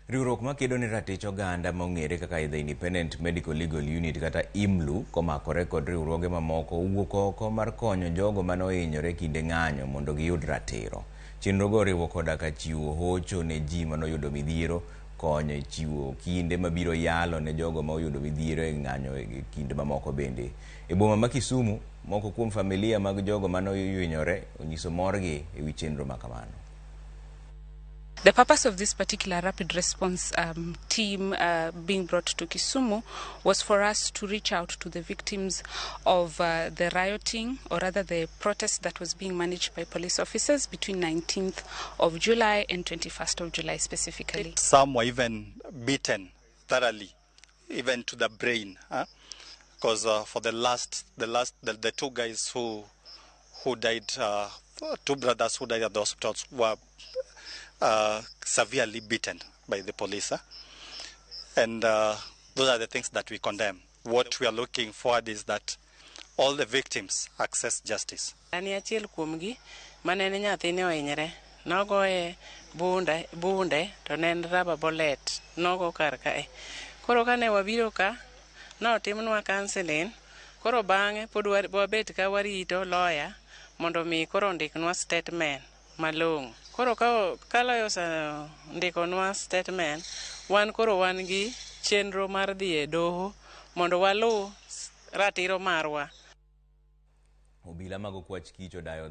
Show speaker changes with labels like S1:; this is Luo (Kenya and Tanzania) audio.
S1: Riwruok makedo ne ratich oganda ma ong'ere kaka The Independent Medical Legal Unit kata IMLU komakore kod riwruoge mamoko owuok oko mar konyo jogo mane ohinyore kinde ng'anyo mondo giyud ratiro. Chenrogo oriwo koda ka chiwo hocho ne ji manoyudo midhiero, konyo e chiwo kinde mabiro yalo ne jogo ma oyudo midhiero e ng'anyo e kinde mamoko bende. E boma ma Kisumu, moko kuom familia mag jogo mane ohinyore onyiso morgi e wi chenro ma kamano.
S2: The purpose of this particular rapid response team being brought to Kisumu was for us to reach out to the victims of the rioting, or rather the protest that was being managed by police officers between 19th of July and 21st of July specifically.
S3: Some were even beaten thoroughly, even to the brain, because for the two guys who died, two brothers who died at the hospitals were severely beaten by the police. Huh? And those are the things that we condemn. What we are looking forward is that all the victims access justice.
S4: An achiel kuomgi mane en nyathine ohinyre nogoye bunde bunde to ne en rubber bullet nogo kar kae koro kane wabiro ka notimnwa counseling koro bang'e pod wabet ka warito lawyer mondo mi koro ondiknwa statement malong'o koro ka lawyer osendikonwa statement wan koro wan gi chenro mar dhi e doho mondo waluw ratiro marwa.
S1: Obila mag okwach kich odayo.